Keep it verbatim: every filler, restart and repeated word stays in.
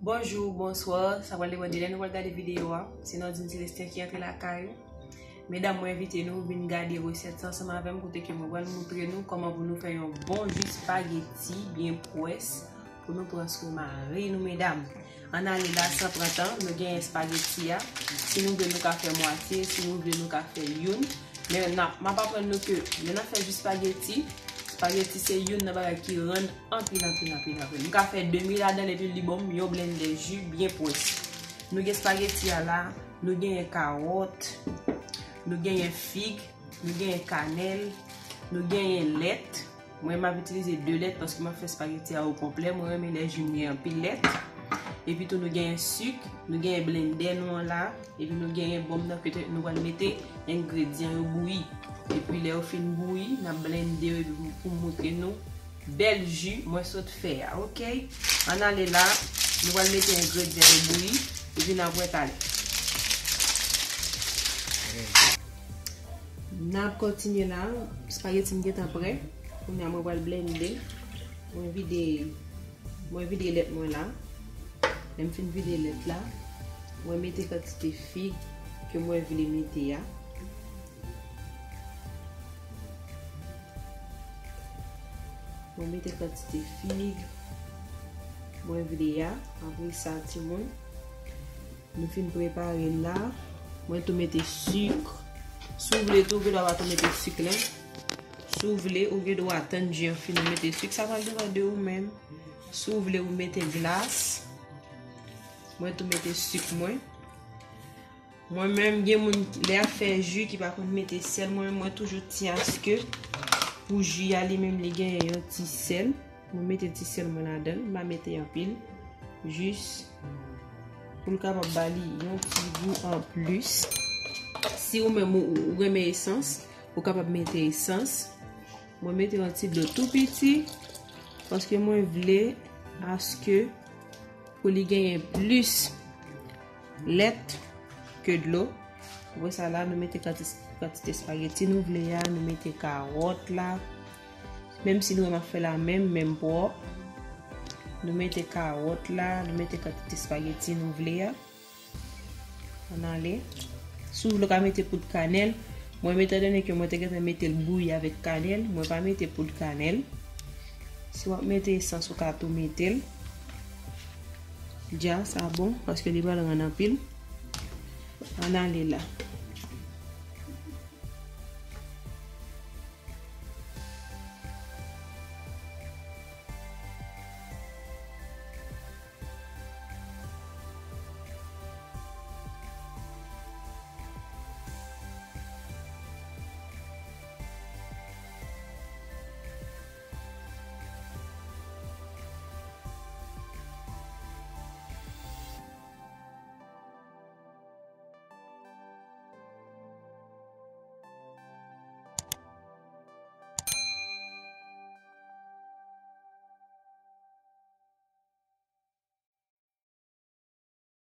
Bonjou, bonswa, sa pral depann de lè nou pral gade videyo a. Se Nordine Célestin ki antre lakay ou. Medam, mwen envite nou vin gade resèt sa ansanm avè m, kote ke mwen pral montre nou kòman pou nou fè yon bon ji spageti byen pwès pou nou pran sou mari nou, medam. Ann ale la, san pran tan, nou gen espageti a. Si nou vle, nou ka fè mwatye, si nou vle, nou ka fè youn. Men n ap, m ap aprann nou ke lè n ap fè ji spageti, spageti se youn nan bagay ki rann anpil, anpil, anpil, anpil. M ka fè demi ladan l epi li ban m yon blendè ji byen pwès. Nou gen espageti a la, nou genyen kawòt, nou genyen fig, nou genyen kanèl, nou genyen lèt. Mwen, m ap itilize de lèt paske m ap fè espageti a o konplè. Mwen renmen lè ji m gen anpil lèt. Epi tou, nou genyen sik, nou genyen blendè nou an la. Epi nou genyen bon m nan ke nou pral mete engredyan yo bouyi. Epi lè yo fin bouyi, n ap blende yo epi pou, pou m montre nou bèl ji mwen sot fè a, oke? Ann ale la, nou pral mete engredyan yo bouyi, epi n ap wè talè. N ap kontinye la, espageti m gentan prè. Kounye a mwen pral blende. Mwen vide, mwen vide lèt mwen la. Lè m fin vide lèt la, mwen mete kantite fig ke mwen vle mete a. Mwen mete kantite fig mwen vle a. Apre sa, timoun, nou fin prepare l la. Mwen tou mete sik. Si w vle tou, ou gen dwa pa tou mete sik la. Si w vle, ou gen dwa atann ji an fini mete sik. Sa pral depann de ou menm. Si w vle, ou mete glas. Mwen tou mete sik mwen. Mwen menm, gen moun lè ap fè ji ki pa konn mete sèl. Mwen menm, mwen toujou tyen aske pou ji a li menm li genyen yon ti sèl. Mwen mete ti sèl mwen ladan l, m pa mete anpil. Jis pou l kapab ba li yon ti gou anplis. Si ou menm ou, ou renmen esans, ou kapab mete esans. Mwen mete yon ti dlo tou piti paske mwen vle aske pou li genyen plis lèt ke dlo. Apre sa la, nou mete kanti-, kantite espageti nou vle a, nou mete kawòt la. Menm si nou wè m ap fè la menm, menm pwòp. Nou mete kawòt la, nou mete kantite espageti nou vle a. Ann ale. Si w vle, w ka mete poud kanèl. Mwen, etan done ke mwen te gentan mete l bouyi avèk kanèl, mwen pa mete poud kanèl. Si w ap mete esans, ou ka tou mete l. Dja, sa bon, paske li pral rann anpil. Ann ale la.